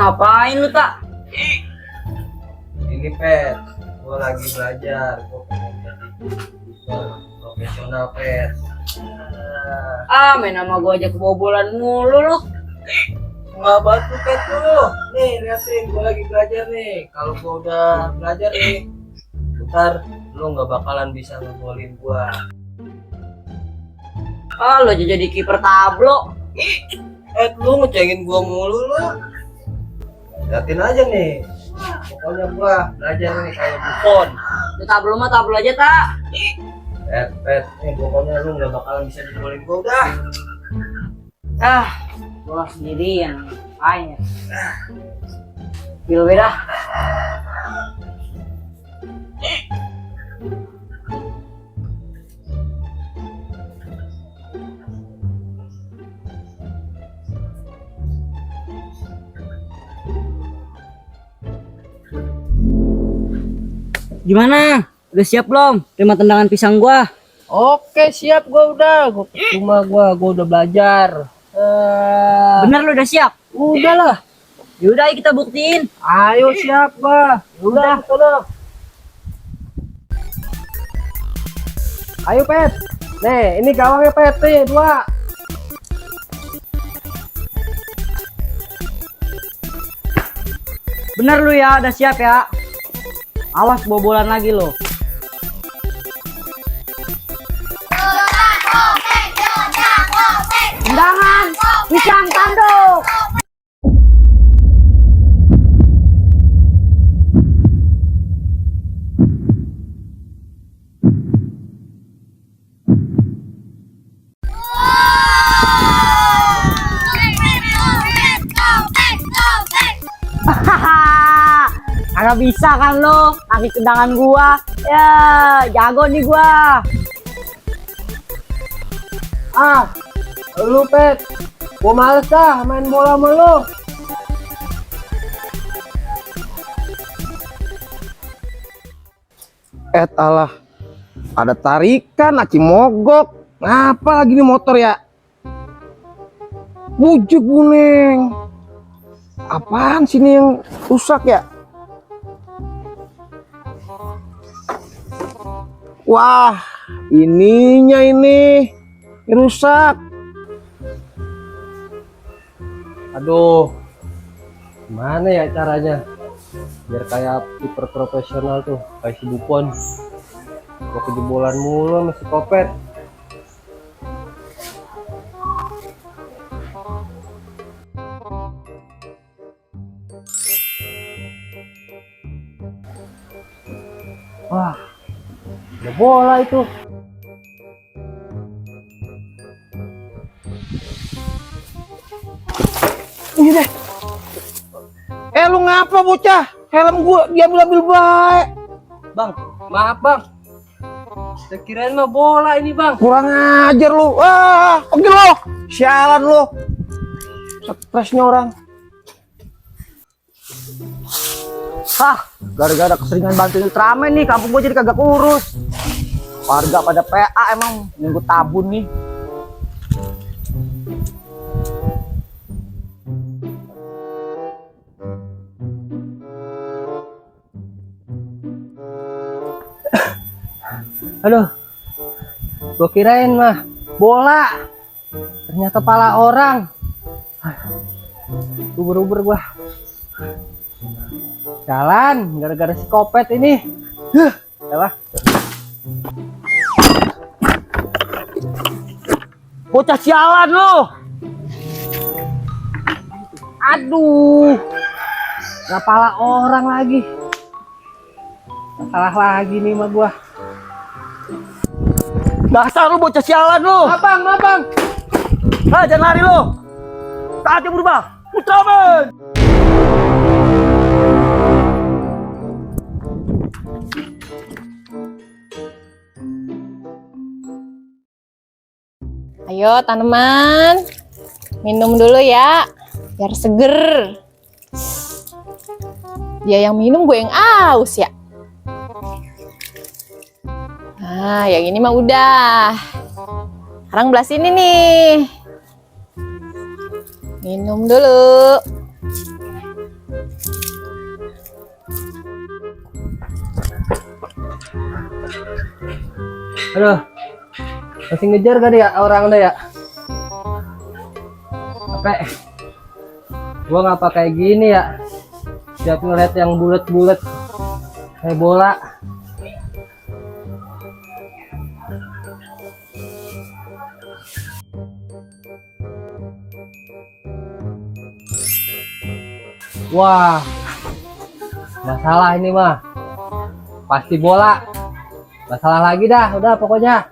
Ngapain lu, Tak? Ini Pet, gue lagi belajar, gue pengen jadi profesional Pet. Main sama gua aja kebobolan mulu lu. Nggak bantu Pet tuh. Nih liatin, gue lagi belajar nih. Kalau gue udah belajar nih, ntar lu nggak bakalan bisa ngegolin gue. Lu aja jadi kiper tablo. Lu ngecengin gue mulu lu. Liatin aja nih. Pokoknya gue belajar nih kayak Buffon. Lu tablo mah tablo aja, Tak. Pet, nih pokoknya lu nggak bakalan bisa ngegolin gue udah. Gua sendirian. Ayo. Bil beda. Gimana? Udah siap belum? Terima tendangan pisang gua. Oke siap, gua udah. Gua udah belajar. Bener lu udah siap? Udah lah. Yaudah ayo kita buktiin. Ayo siap gua. Udah. Ayo Pet. Nih ini gawangnya Pet nih 2. Bener lu ya, udah siap ya. Awas bobolan lagi lo. Tendangan pisang tanduk. Agak bisa kan lo kasih tendangan gua. Ya jago nih gua. Lu Pet, gua males dah main bola sama lu. Allah, ada tarikan, aci mogok. Ngapa lagi nih motor ya? Bujuk Buneng. Apaan sini yang rusak ya? Wah, ininya ini rusak. Aduh, gimana ya caranya biar kayak kiper profesional tuh kayak si Buffon. Gua kejebolan mulu sama si Kopet. Wah, ada bola itu. Ini deh. Lu ngapa bocah? Helm gua diambil baik. Bang, maaf bang. Saya kirain mah bola ini bang. Kurang ajar lu. Oke lo. Sialan lu. Stresnya orang. Gara-gara keseringan bantuin Ultraman nih, kampung gua jadi kagak kurus. Warga pada PA emang nunggu tabun nih. Aduh, gua kirain mah bola, ternyata pala orang. Uber gua. Jalan, gara-gara si Kopet ini. Yalah. Bocah sialan lo. Aduh, nggak pala orang lagi. Salah lagi nih mah gua. Dasar lu bocah sialan lo. Abang. Jangan lari lo. Saatnya berubah. Ultraman. Ayo tanaman, minum dulu ya, biar seger. Dia yang minum, gue yang aus ya. Nah, yang ini mah udah. Sekarang belah sini nih. Minum dulu. Aduh. Masih ngejar gak ya orang ada ya? Capek. Gua ngapa kayak gini ya? Setiap ngeliat yang bulat-bulat kayak bola. Wah, masalah ini mah pasti bola. Masalah lagi dah, udah pokoknya.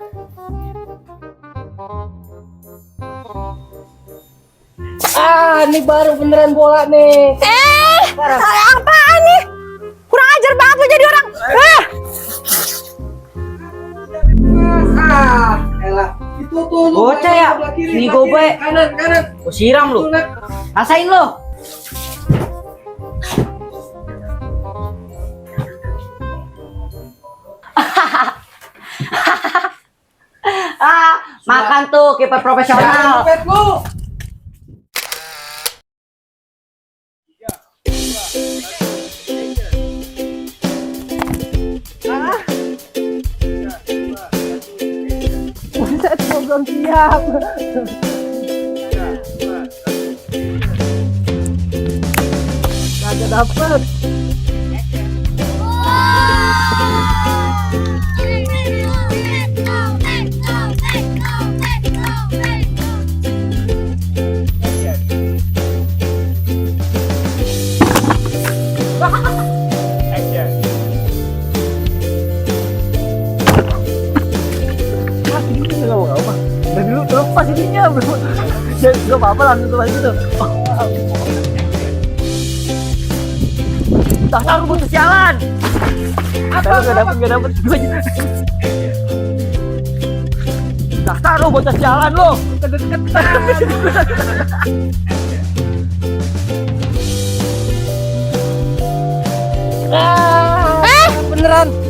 Ini baru beneran bola nih. Apaan nih? Kurang ajar banget lo jadi orang. Elah. Itu tuh lu. Bocah ya? Sebelah kiri, Nih, sebelah gope. kiri. Kanan, kanan. Gua siram lu. Tuh, Nak. Rasain lu. Makan tuh kiper profesional. Jangan ngepet lu. Buset, gua belum siap. Kagak dapet. Dari dulu lepas ininya bro. Ya gak apa-apa langsung tuh gitu. Dasar lu bocah sialan. Apa gak dapet gue aja. Dasar lu bocah sialan lu. Beneran.